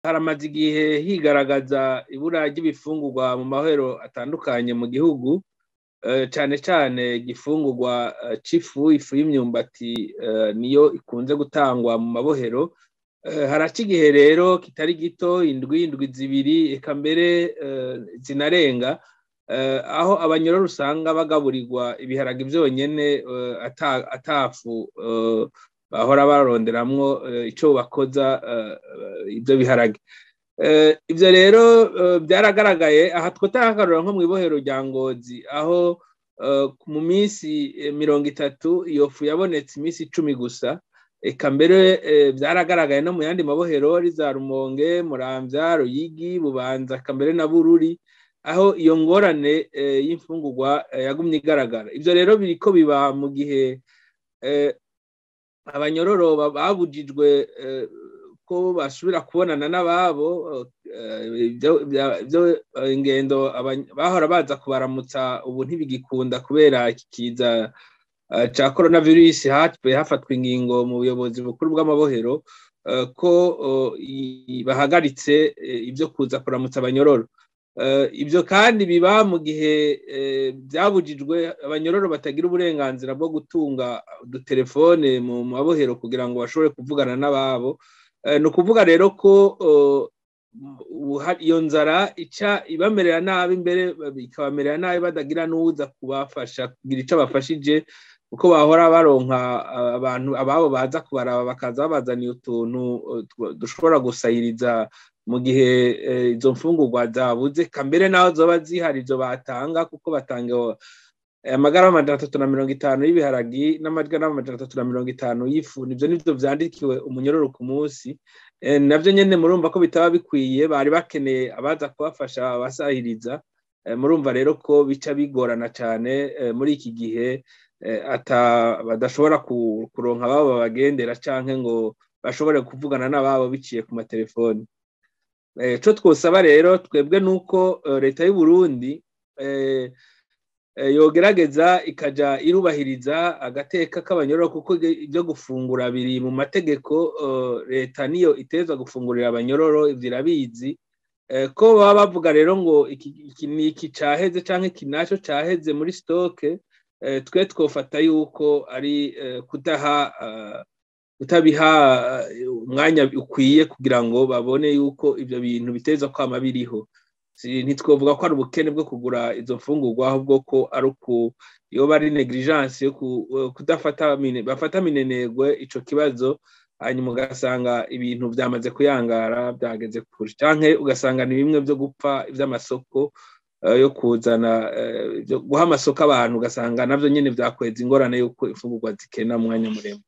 Haramaze igihe higaragaza ibura ry'ibifungurwa mu mahero atandukanye mu gihugu, cane cane igifungurwa c'ifu, ifu y'imyumbati niyo ikunze gutangwa mu mabohero. Haraca igihe rero kitari gito, indwi 2 eka mbere zinarenga, aho abanyororo usanga bagaburirwa ibiharage vyonyene, atafu bahora baronderamwo ico bakoza ivyo biharage. Ivyo rero byaragaragaye aha twotahagarura nko mw'ibohero rya Ngozi, aho mu minsi 30 iyo fu yabonetse iminsi 10 gusa. Eka mbere byaragaragaye no mu yandi mabohero ari za Rumonge, Muramvya, Ruyigi, Bubanza, eka mbere na Bururi, aho iyo ngorane y'imfungurwa yagumye igaragara. Ivyo rero biriko biba mu gihe abanyororo babujijwe ko basubira kubonana n'ababo, ibyo ingendo bahora baza kubaramutsa ubu ntibigikunda kubera iki kiza ca coronavirus. Hafatwa ingingo mu buyobozi bukuru bw'amabohero ko bahagaritse ibyo kuza kuramutsa abanyororo. Ibyo kandi biba mu gihe byabujijwe abanyororo batagira uburenganzira bwo gutunga udutelefone mu mabohero kugira ngo bashobore kuvugana n'ababo. Ni ukuvuga rero ko iyo nzara ica ibamerera nabi, imbere ikabamerera nabi badagira n'uwuza kubafasha kugira ico bafashije, kuko bahora baronka abantu ababo baza kubaraba bakaza babazaniye utuntu dushobora gusahiriza mu gihe izo mfungurwa zabuze, kambere naho zoba zihari izo batanga, kuko batanga amagarama 350 y'ibiharagi n'amagarama 350 y'ifu. Nivyo nivyo vyandikiwe umunyororo ku munsi. Navyo nyene murumva ko bitaba bikwiye, bari bakeneye abaza kubafasha abasahiriza. Murumva rero ko bica bigorana cane muri iki gihe badashobora kuronka ababo babagendera canke ngo bashobore kuvugana n'ababo biciye ku matelefoni. Ico twosaba rero twebwe nuko leta y'u Burundi yogerageza ikaja irubahiriza agateka k'abanyororo, kuko ibyo gufungura biri mu mategeko. Leta niyo iteza gufungurira abanyororo, ivyo irabizi. Ko baba bavuga rero ngo iki ni iki caheze canke iki naco caheze muri stoke, twe twofata yuko ari kudaha kutabiha umwanya ukwiye kugira ngo babone yuko ivyo bintu biteza kwama biriho. Ntitwovuga ko ari ubukene bwo kugura izo mfungurwa, ahubwo ko ari uku yoba ari negligence yo kudafata bafata minenegwe ico kibazo, hanyuma ugasanga ibintu byamaze kuyangara byageze kure, canke ugasanga ni bimwe byo gupfa ivy'amasoko yo kuzana guha amasoko abantu, ugasanga navyo nyene vyakweza ingorane yuko imfungurwa zikena mu mwanya muremure.